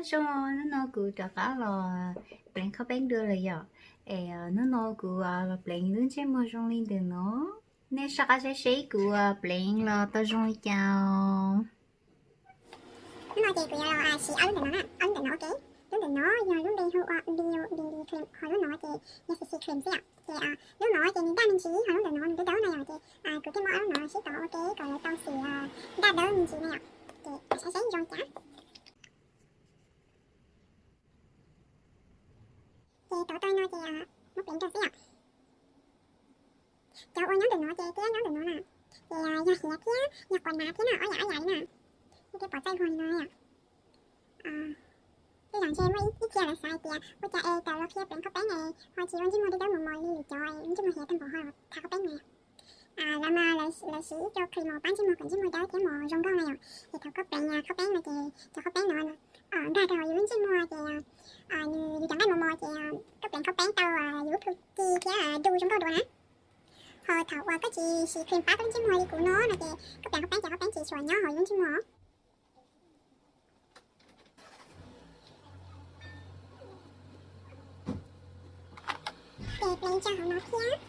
Zoo, hnub no kuv rov qab los pleev qhaub peeb dua lawm yom. Es hnub no kuv los pleev lub ntsej muag zoo li ntawm no. Nej soj qab saib seb kuv pleev los tau zoo li cas. Hnub no ces kuv yuav los siv ob lub ntawm no na, ob lub ntawm no ua ke. Lub ntawm no yog lub npe hu ua Bio B B cream, ho lub no ces yog C C cream xwb yom. Ces lub no ces nws daj me ntsis, ho lub ntawm no nws dawb dawb na yom. Ces kuv thiaj muab ob lub no sib tov ua ke kom lawv tau xim daj dawb me ntsis na yom. Ces saib seb zoo li cas. Ces tov tau no ces muab pleev rau xwb yom. Cov uas nyob ntawm no ces thiab nyob ntawm no na, ces yog hiav thiab yog quav nav thiab na, ob yam ob yam li na. Nej thiaj pom txaij luag li no yom. Tej zaum ntshe muaj ib txhia lawv xav hais tias ua cas es tawm los qhia pleev qhaub peeb es ho tsis ua ntsej muag dawb dawb mos mos li lwm cov ntsej muag hiav tag npaum ho tha qhaub peeb na. Lawv mas lawv siv ib co cream mos pab ntsej muag kom ntsej muag dawb thiab mos zoo nkauj na yom. Ces thaum koj pleev qhaub peeb no ces cov qhaub peeb no nkag rau hauv yus lub ntsej muag ces nws yus cov nqaij mos mos ces koj pleev qhaub peeb tau yus lub plhu ci thiab du zoo nkauj dua na. Ho thaum uas koj tsis siv cream pab koj lub ntsej muag li kuv no no ces koj pleev qhaub peeb ces qhaub peeb tsis tshua nyob hauv yus lub ntsej muag. Ces pleev rau hauv no thiab,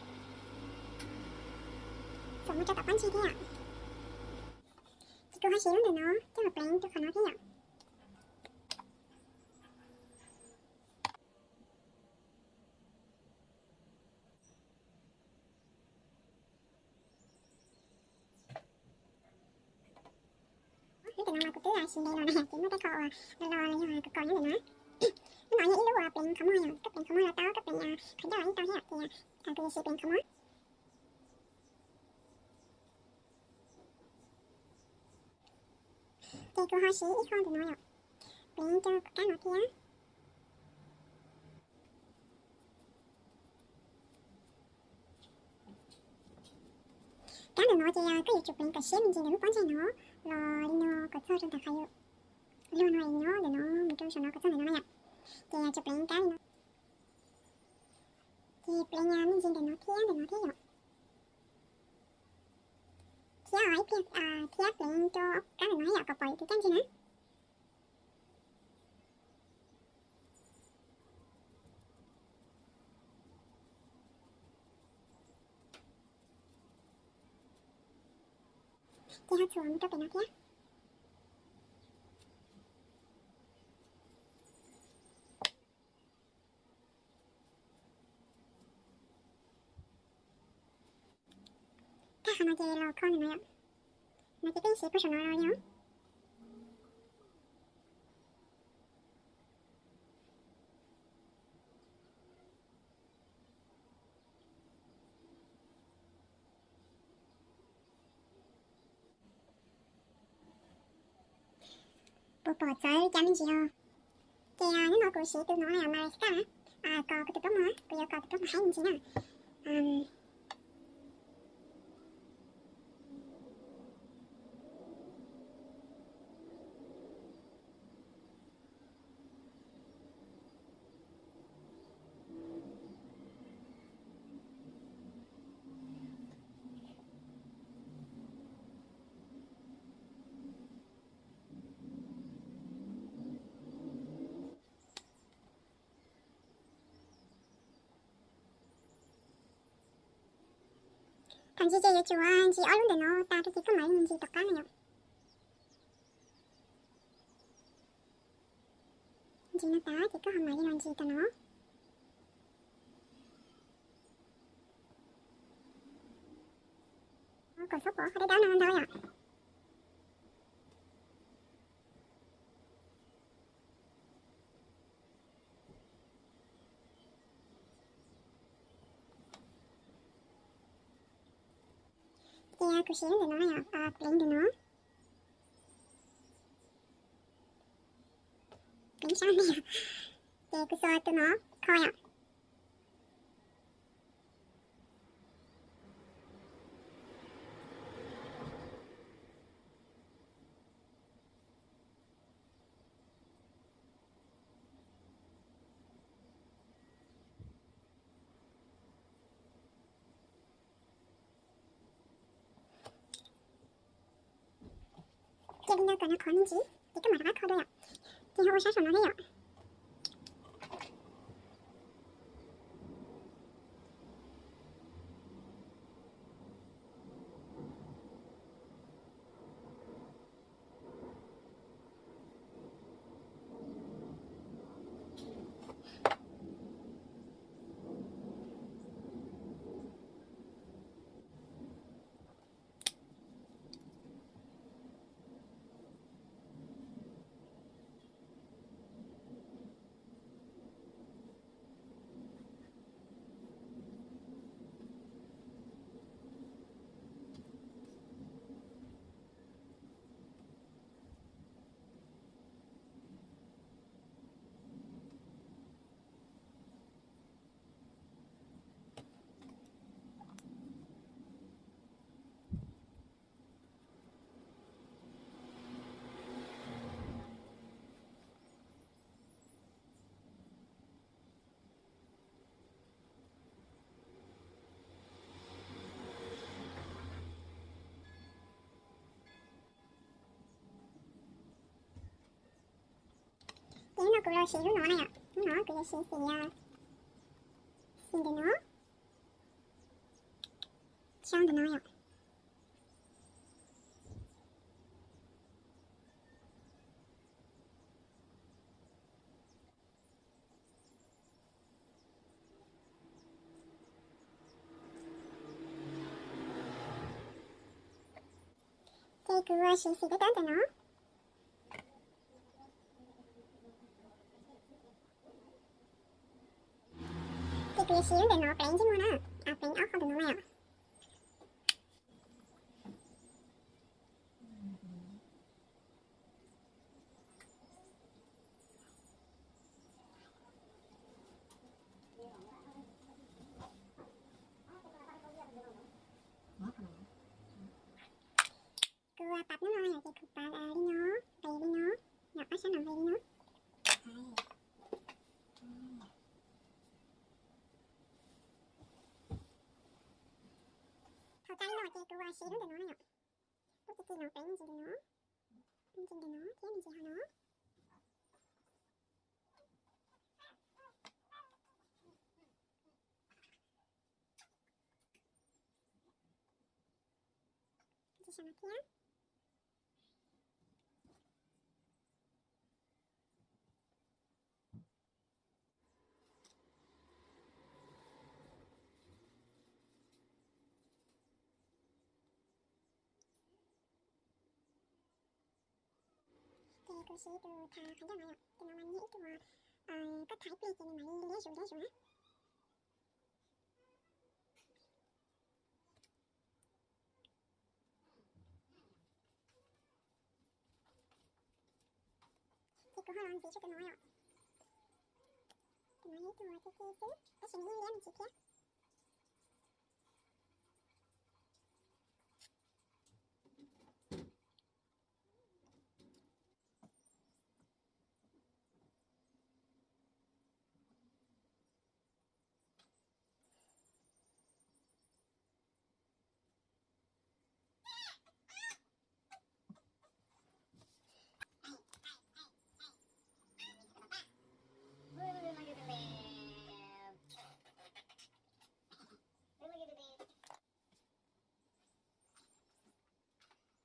txuas mus rau tom pob ntseg thiab yom. Ces kuv ho siv lub ntawm no coj los pleev rau qhov no thiab yom. Lub ntawm no mas kuv twb siv ntev los na, ces muaj tej qho uas los los los yog kos kos nyob ntawm no. Lub no yog ib lub uas pleev qhov muag yom, koj pleev qhov muag los tau, koj pleev qhov ncauj los yeej tau thiab yom, ces kuv yuav siv pleev qhov muag. Ces kuv ho siv ib qho ntawm no yom, pleev rau kab no thiab. Kab ntawm no ces koj yuav tsum pleev kom siab me ntsis ntawm lub pob ntseg no los li no kom txog rau ntawm qhov luag no nyob ntawm no mus rau saum no kom txog ntawm no na yom. Ces yuav tsum pleev kab li no. Ces pleev me ntsis ntawm no thiab ntawm no thiab yom. Thiab ib pliag thiab pleev rau kab ntawm no yom kom pom yus tus kab ntseg na. Ces ho txuas mus rau pem no thiab. Tag qhov no ces los kho ntawm no yom. No ces peb siv puag saum no los li os. Puas pom txawv cas me ntsis os? Ces hnub no kuv siv tus no mascara na, kos kuv tus plaub muag, kuv yuav kos tus plaub muag haib me ntsis na. Thaum ntsis ces yuav tsum ntsis ob lub ntawm no tas rau ces koj mam li ntsis tom qab na yom. Ntsis no tas ces koj ho mam li los ntsis tom no. Kom txhob pom qhov dawb dawb no ntau yom. Ces kuv siv ntawm no yom, pleev ntawm no. Pleev sab ntawm, ces kuv xuas tus no kho yom. Ces li no kom nws qhuav me ntsis ces koj mam rov qab kho dua yom. Ces ho Sab saum no thiab yom. Ces no kuv los siv lub no na yom, lub no kuv yuav siv xim, xim ntawm no, xya ntawm no yom. Ces kuv siv xim tab tab ntawm no. Ces kuv yuav siv lub ntawm no pleev ntsej muag na, pleev ob qho ntawm no na yom. Kuv pab lub no yom, ces kuv pab li no, nqes li no, yom, ob sab no nqes li no. Thaum tas li no ces kuv siv lub ntawm no na yom, lub txi txiv no pleev me ntsis ntawm no, me ntsis ntawm no thiab me ntsis hauv no. Ntsis sab no thiab. Ces kuv siv tus thav qhov ncauj no yom, tus no mas nws yog ib tug koj thav ib pliag ces nws mam li liab zus liab zus na. Ces kuv ho los ntxiv rau tus no yom. Tus no yog ib tug txi txiv xwb tab sis nws yeej liab me ntsis thiab.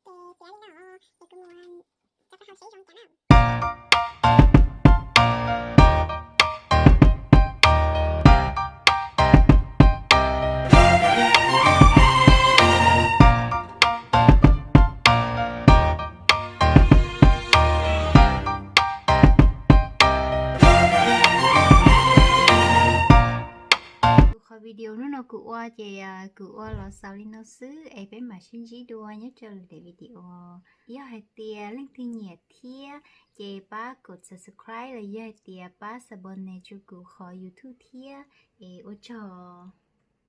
Ces piav li no, ces kuv mus rau qhov seb zoo cas na. Kuv qhov video hnub no kuv ua ces kuv ua los xaus li no xwb es peb mam sib ntsib dua nyob rau lwm daim video. Yog hais tias leej twg nyiam thiab ces pab kom subscribe los yog hais tias pab subscribe rau kuv qhov YouTube thiab es ua tsaug.